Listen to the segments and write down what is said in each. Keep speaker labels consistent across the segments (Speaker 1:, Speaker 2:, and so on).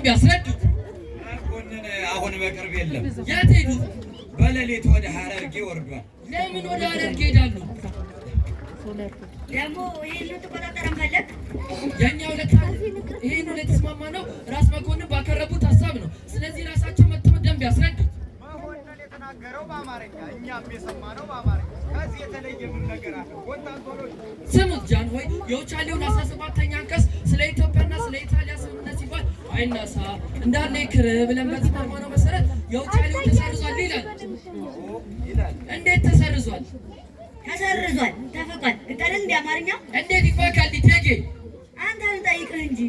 Speaker 1: በደንብ ያስረዱት።
Speaker 2: መኮንን አሁን በቅርብ የለም።
Speaker 1: የት ሄዱ?
Speaker 2: በሌሊት ወደ ሐረርጌ ወርዷል።
Speaker 1: ለምን ወደ ሐረርጌ ሄዳሉ?
Speaker 3: ደግሞ ይህን ትቆጣጠረን ፈለግ?
Speaker 1: የእኛ ሁለት ይህን ሁለት የተስማማ ነው ራስ መኮንን ባቀረቡት ሀሳብ ነው። ስለዚህ ራሳቸው መጥተው ደንብ ያስረዱት።
Speaker 4: መኮንን የተናገረው በአማርኛ፣ እኛም የሰማነው በአማርኛ። ከዚህ የተለየ ምን ነገር አለ? ኮንታንቶሎች
Speaker 1: ስሙት ጃንሆይ፣ የውጫሌውን 17ኛ አንቀጽ ስለ ኢትዮጵያና ስለ ኢጣሊያ ስምምነት ሲባል አይናሳ እንዳለ ይክር ብለን በተስማማነው መሰረት የውጫሌው ተሰርዟል ይላል።
Speaker 2: ይላል።
Speaker 1: እንዴት ተሰርዟል?
Speaker 3: ተሰርዟል፣ ተፍቋል። እንጠልን እንደ አማርኛው።
Speaker 1: እንዴት ይፋቃል እቴጌ?
Speaker 3: አንተን ጠይቅህ እንጂ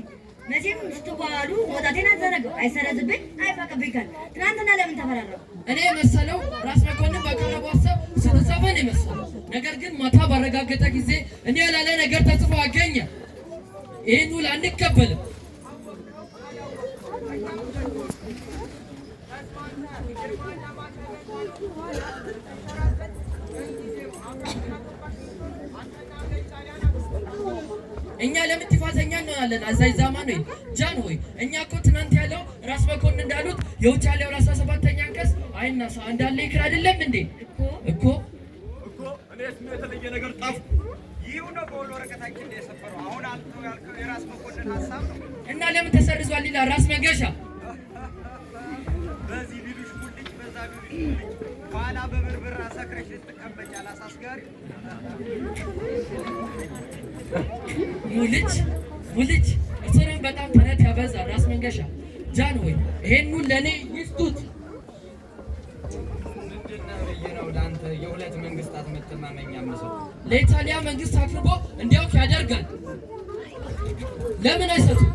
Speaker 3: መቼም ስትዋዋሉ መውጣቴን አትዘነጋው። አይሰረዝብኝ አይፋቅብኝ ካል ትናንትና ለምን ተፈራረሙ?
Speaker 1: እኔ የመሰለው ራስ መኮንን ባቀረበው ሀሳብ ስለተጻፈ ነው የመሰለው። ነገር ግን ማታ ባረጋገጠ ጊዜ እኔ ያላለ ነገር ተጽፎ አገኘ። ይህን ውል አንቀበልም። እኛ ለምን ጥፋተኛ እንሆናለን? አዛዥ ዛማኑኤል ጃን ሆይ፣ እኛ እኮ ትናንት ያለው ራስ መኮንን እንዳሉት የውጫሌው 17ኛ አንቀጽ አይናሳ እንዳለ ይክር አይደለም እንዴ? እኮ።
Speaker 4: እኮ እኔስ ምን የተለየ ነገር ጣፍኩ? ይህው ነው በውል ወረቀታችን ላይ የሰፈረው። አሁን አንተ ያልከው የራስ መኮንን ሀሳብ ነው።
Speaker 1: እና ለምን ተሰርዟል ይላል ራስ መንገሻ።
Speaker 4: በዚህ ቢሉሽ ሙልጭ፣ በዛ ቢሉሽ ሙልጭ፣ ኋላ በብርብር አሰክረሽ ልትቀመጪ አላሳስጋሪ።
Speaker 1: ሙልጭ ሙልጭ፣ እሱንም በጣም ተረት ያበዛል ራስ መንገሻ። ጃን ሆይ፣ ይሄን ለእኔ ይስጡት።
Speaker 2: ምንድን ነው ብዬ ነው ለአንተ የሁለት መንግስታት መተማመኛ የምሰጠው?
Speaker 1: ለኢጣሊያ መንግስት አቅርቦ እንዲያውቅ ያደርጋል። ለምን አይሰጡም?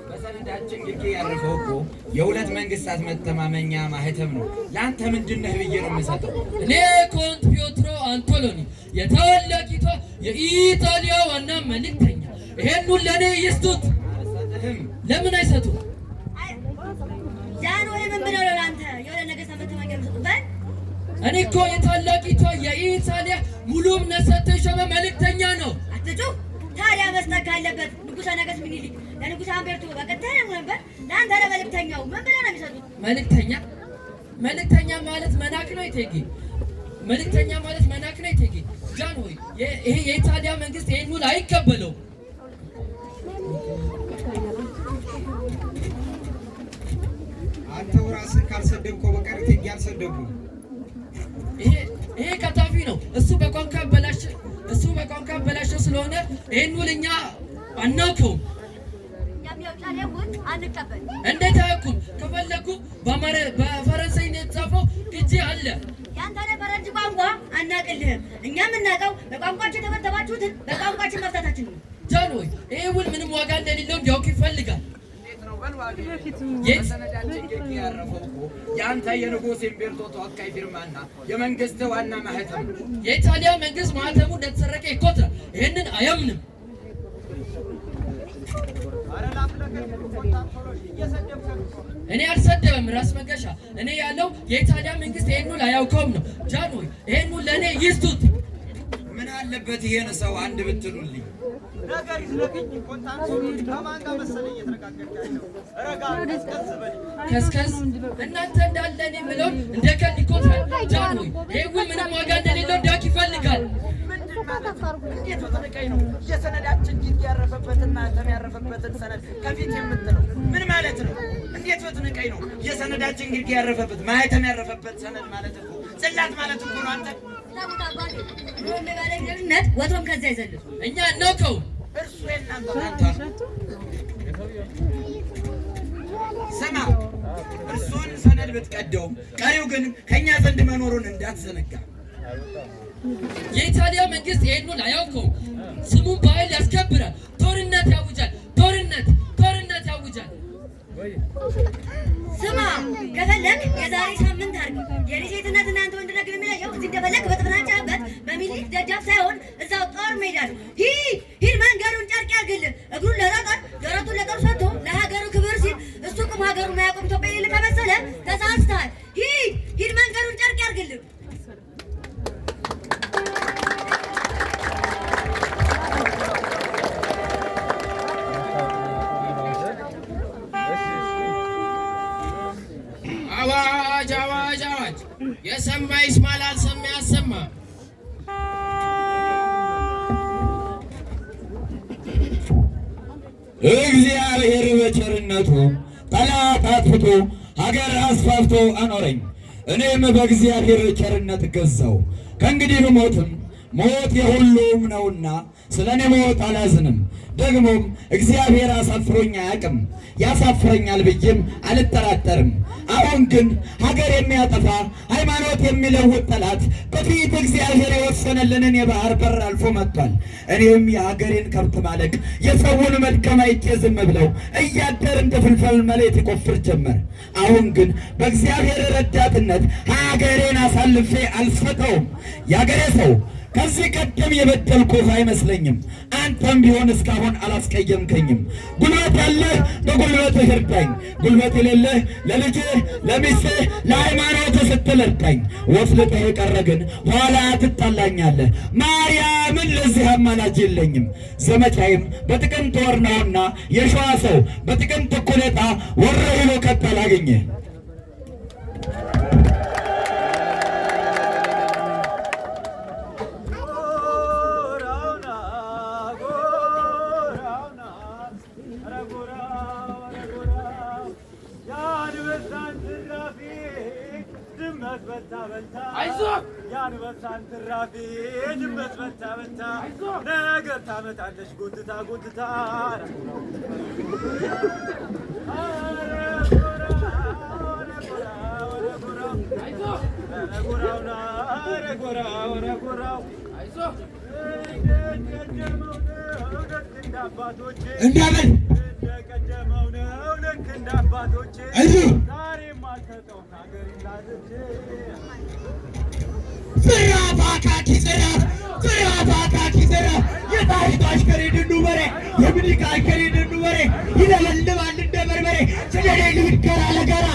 Speaker 2: በሰነዳችን ግርጌ ያረፈው እኮ የሁለት መንግስታት መተማመኛ ማህተም ነው። ለአንተ ምንድን ነህ ብዬ ነው የምሰጠው?
Speaker 1: እኔ ኮንት ፒዮትሮ አንቶሎኒ፣ የታላቂቷ የኢጣሊያ ዋና መልእክተኛ፣ ይሄን ለእኔ ይስጡት።
Speaker 2: አልሰጥህም።
Speaker 1: ለምን አይሰጡም?
Speaker 3: ጃን ወይ ምን ብለው ነው ለአንተ የሆነ ነገር መተማመኛ የሚሰጡበት?
Speaker 1: እኔ እኮ የታላቂቷ የኢጣሊያ ሙሉ እምነት ሰጥቶ የሾመ መልእክተኛ ነው።
Speaker 3: አትጩህ። ታዲያ መስጠት ካለበት ንጉሠ ነገሥት ምኒልክ ለንጉሠ አምቤርቶ በቀጥታ ይነግሩ ነበር። ለአንተ ለመልእክተኛው ምን ብለው ነው የሚሰጡት?
Speaker 1: መልእክተኛ መልእክተኛ ማለት መናቅ ነው እቴጌ። መልእክተኛ ማለት መናቅ ነው እቴጌ። ጃን ሆይ፣ ይሄ የኢጣሊያ መንግስት ይሄን ውል አይቀበለውም።
Speaker 4: አንተው ራስህ ካልሰደብከው በቀር እቴጌ አልሰደቡም።
Speaker 1: ይሄ ቀጣፊ ነው። እሱ በቋንቋ አበላሸ ስለሆነ ይሄን ውል እኛ አናውቀውም።
Speaker 3: እኛም የውጫሌ ውል አንቀበል።
Speaker 1: እንዴት አያውቁም? ከፈለጉ በፈረንሳይ የተጻፈው ቅጂ አለ።
Speaker 3: ያንተን የፈረንጅ ቋንቋ አናቅልህም። እኛ የምናውቀው በቋንቋችን የተበተባችሁትን በቋንቋችን መፍታታችን ነው።
Speaker 1: ጃን ሆይ፣ ይሄ ውል ምንም ዋጋ እንደሌለው እንዲያውቅ ይፈልጋል።
Speaker 2: እንዴት ነው በል ዋግ።
Speaker 1: የት?
Speaker 2: በሰነዳችን ግርጌ ያረፈው እኮ የአንተ የንጉሥ ኢምቤርቶ ተወካይ ፊርማና የመንግስት ዋና ማህተም ነው።
Speaker 1: የኢጣሊያ መንግስት ማህተሙ እንደተሰረቀ ይቆጥራል። ይሄንን አያምንም።
Speaker 4: ኧረ ላፍለከኝ ኮንታንቶሎች፣ እየሰደብከን እኮ ነው።
Speaker 1: እኔ አልሰደበም ራስ መንገሻ። እኔ ያለው የኢጣሊያ መንግስት ይሄን ውል አያውቀውም ነው። ጃን ሆይ፣ ይሄን ውል ለእኔ ይስጡት።
Speaker 2: ምን አለበት ይሄን ሰው አንድ ብትሉልኝ?
Speaker 4: ነገር ይዝለቅ እንጂ ኮንታንቶሎች፣ ከማን ጋር መሰለህ እየተነጋገርክ ያለው? ረጋ ቀዝቀዝ በል።
Speaker 1: ከስከስ እናንተ እንዳለ እኔ የምለውን እንደ ቀልድ ይቆጥራል። ጃን ሆይ፣ ይሄ ውል ምንም ዋጋ እንደሌለው እንዲያውቅ ይፈልጋል።
Speaker 2: ምንድን ማለት ነው? እንዴት ብትንቀኝ ነው የሰነዳችን ግርጌ ያረፈበትን ማህተም ያረፈበትን ሰነድ ከፊት የምትለው? ምን ማለት ነው? እንዴት ብትንቀኝ ነው የሰነዳችን ግርጌ ያረፈበት ማህተም ያረፈበት ሰነድ ማለት እኮ ጽላት ማለት እኮ ነው። አንተ
Speaker 3: ታቡት አባቴ ሮም ባለግነት ወትሮም ከዚያ አይዘልም።
Speaker 1: እኛ አናውቀውም።
Speaker 2: እርሱ የእናንተ ፈንታ ነው። ስማ፣ እርሱን ሰነድ ብትቀደውም ቀሪው ግን ከእኛ ዘንድ መኖሩን እንዳትዘነጋ።
Speaker 1: የኢጣሊያ መንግስት ይሄን ውል አያውቀውም። ስሙን በኃይል ያስከብራል። ጦርነት ያውጃል። ጦርነት ጦርነት ያውጃል።
Speaker 3: ስማ፣ ከፈለክ የዛሬ ሳምንት አድርግ። የኔ ሴትነት እናንተ ወንድነት ግን የሚለየው እዚህ እንደፈለክ በተፈናጨበት በሚኒሊክ ደጃፍ ሳይሆን እዛው ጦር ሜዳ ነው። ሂድ ሂድ፣ መንገዱን ጨርቅ ያርግልህ። እግሩን ለጠጠር ደረቱን ለጦር ሰጥቶ ለሀገሩ ክብር ሲል እሱ ቁም ሀገሩን ማያውቅም ኢትዮጵያ የሌለ ከመሰለ ተሳስተሃል። ሂድ ሂድ፣ መንገዱን ጨርቅ ያርግልህ።
Speaker 1: ለሰማ ይስማ፣ ላልሰማ ያሰማ።
Speaker 5: እግዚአብሔር በቸርነቱ ጠላት አጥፍቶ ሀገር አስፋፍቶ አኖረኝ። እኔም በእግዚአብሔር ቸርነት ገዛው። ከእንግዲህ ብሞትም ሞት የሁሉም ነውና ስለ እኔ ሞት አላዝንም። ደግሞም እግዚአብሔር አሳፍሮኝ አያውቅም፣ ያሳፍረኛል ብዬም አልጠራጠርም። አሁን ግን ሀገር የሚያጠፋ ሃይማኖት የሚለውጥ ጠላት በፊት እግዚአብሔር የወሰነልንን የባህር በር አልፎ መጥቷል። እኔም የሀገሬን ከብት ማለቅ የሰውን መድከም አይቼ ዝም ብለው እያደር እንደ ፍልፈል መሬት ይቆፍር ጀመር። አሁን ግን በእግዚአብሔር ረዳትነት ሀገሬን አሳልፌ አልሰጠውም። የሀገሬ ሰው ከዚህ ቀደም የበደልኩህ አይመስለኝም። አንተም ቢሆን እስካሁን አላስቀየምከኝም። ጉልበት ያለህ በጉልበትህ እርዳኝ፣ ጉልበት የሌለህ ለልጅህ፣ ለሚስትህ፣ ለሃይማኖትህ ስትል እርዳኝ። ወስልተህ የቀረ ግን ኋላ ትጣላኛለህ። ማርያምን ለዚህ አማላጅ የለኝም። ዘመቻዬም በጥቅምት ወር ነውና የሸዋ ሰው በጥቅምት እኩሌታ ወረኢሉ ቀጠል አገኘ።
Speaker 4: የአንበሳን ትራፊ ድመት በልታ በልታ ነገር ታመጣለች ጎትታ ጎትታ።
Speaker 5: እንዳበል
Speaker 4: እንደቀደመው ነው ልክ እንደ አባቶቼ ዛሬም አልሰጠውም ሀገሬን ላጥቼ።
Speaker 5: ዘራፍ አካኪ ዘራፍ፣ ዘራፍ አካኪ ዘራፍ፣ የጣይቱ አሽከሬ ድኑ በሬ፣ የምኒልክ አሽከሬ ድኑ በሬ ይለበልባል እንደ በርበሬ። ስደደኝ ልሂድ ጋራ ለጋራ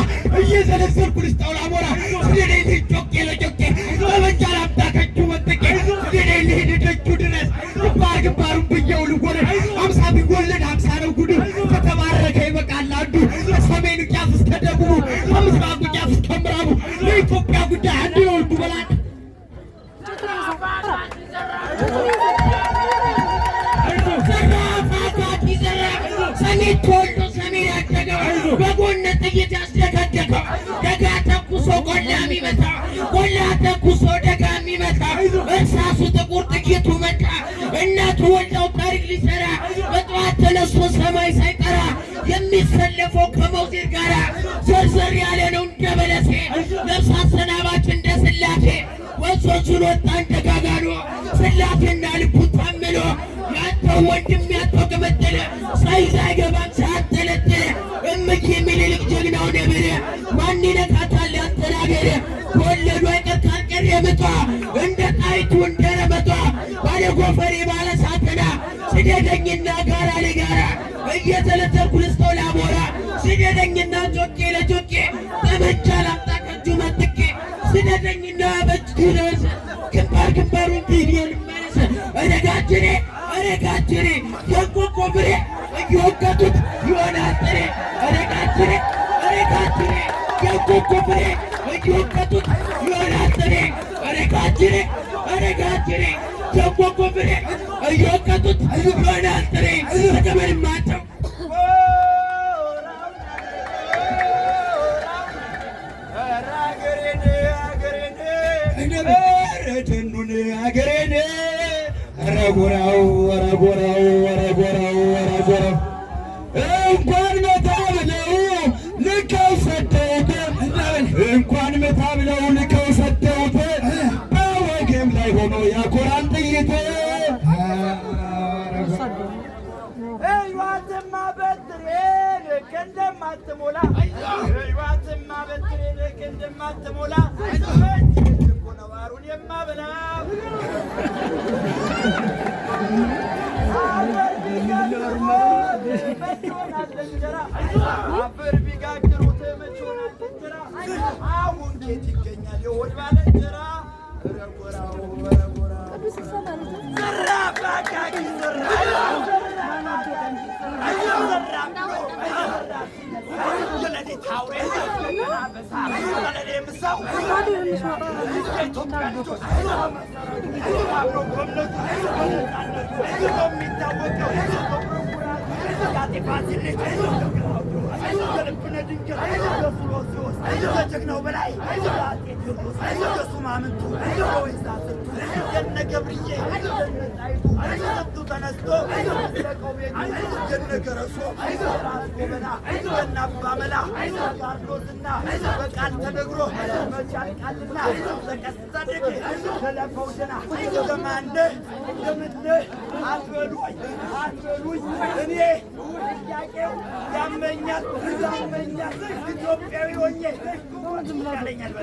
Speaker 5: እየዘለዘልኩ ልስጠው ላሞራ። ስደደኝ ልሂድ ጮቄ ለጮቄ ጠመንጃ ላምጣ ከእጁ መንጥቄ። ስደደኝ ልሂድ ደጁ ድረስ ግንባር ግንባሩን ብየው ልወለድ። 50 ቢወለድ 50 ነው ጉዱ። ከተባረከ ይበቃል አንዱ። ከሰሜኑ ጫፍ እስከ ደቡቡ፣ ከምስራቁ ጫፍ እስከ ምዕራቡ ለኢትዮጵያ ጉዳይ አንዱ የወልዱ በላት። ዘራፍ አካኪ ዘራፍ፣ ሰሜን ተወልዶ ሰሜን ያደገው፣ በጎን ጥይት ያስደገደገው፣ ደጋ ተኩሶ ቆላ የሚመታ፣ ቆላ ተኩሶ ደጋ የሚመታ፣ እርሳሱ ጥቁር ጥይቱ መጣ። እናቱ ወልዳው ታሪክ ሊሰራ በጠዋት ተነስቶ ሰማይ ሳይጠራ የሚሰለፈው ከመውዜር ጋራ ዘርዘር ያለ ነው እንደ በለሴ፣ ነፍስ አሰናባች እንደ ስላሴ፣ ወንዞቹን ወጣ እንደ ጋጋኖ፣ ስላሴና ልቡ ታምኖ፣ ያንተው ወንድም ያንተው ቅምጥል ሳይዝ አይገባም ሳያንጠለጥል። እምዬ ምኒልክ ጀግናው ነብር ማን ይነካታል ያንተን አገር? ከወለዱ አይቀር ካልቀረ ምጧ እንደ ጣይቱ እንደ ረመጧ ባለ ጎፈሬ ባለ ሳተና። ስደደኝና ጋራ ለጋራ እየተለተልኩ ልስጠው ላሞራ። ስደደኝና ጮቄ ለጮቄ ጠመንጃ ላምጣ ከእጁ መንጥቄ። ስደደኝና በእጁ ድረስ ግንባር ግንባሩን ብዬ ልመለስ። እረጋጅሬ እረጋጅሬ የእንቆቆ ፍሬ እየወገጡት ይሆናል ጥሬ። እረጋጅሬ እረጋጅሬ የእንቆቆ ፍሬ እየወገጡት ይሆናል ጥሬ። እረጋጅሬ እረጋጅሬ የእንቆቆ ፍሬ እየወገጡት ይሆናል ጥሬ። ተቀበልማቸው። ደኑን አገሬን፣ ኧረ ጎራው ኧረ ጎራው ኧረ ጎራው ኧረ ጎራው፣ እንኳን መታ ብለው ልከው ሰደውት፣ እንኳን መታ ብለው ልከው ሰደውት፣ በወገብ ላይ ሆኖ ያኮራል ጥይት።
Speaker 2: እዩዋትማ በትሬ ልክ እንደማትሞላ፣ እዩዋትማ በትሬ ልክ እንደማትሞላ፣ በእጅ እኮ ነው አሩን የማበላው። አፈር ቢጋግሩት መች ይሆናል እንጀራ? አፈር ቢጋግሩት መች ይሆናል እንጀራ? አሁን ኬት ይገኛል የሆድ ባለ እንጀራ? ኧረ ጎራው ኧረ ጎራው፣ ዘራፍ አካኪ ዘራፍ። ዘራፍ ብሎ ዘራፍ የሌሊት አውሬ አበሳ ለሌ ምሳው የኢትዮጵያ ልጆች አብሮ በእምነቱ በነፃነቱ የሚታወቀው የአጤ ፋሲል ልጅ የልብነ ድንግል የሱሎሲዎስ የጀግናው በላይ የአጤ ቴዎድሮስ የሱማምንቱ የወይዛዝርቱ የነ ገብርዬ የነ ጣይቱ ስንቱ ተነስቶ ለቀው ቤቱ የነ ገረሶ የራስ ጎበና የነ አባ መላ ጋርዶስና በቃል ተነግሮ መቻል ቃልና ተቀስታደግ ተለፈው ደና ለማነህ ለምነህ አትበሉኝ አትበሉኝ። እኔ ጥያቄው ያመኛል ያመኛል። ኢትዮጵያዊ ሆኜ ይሻለኛል።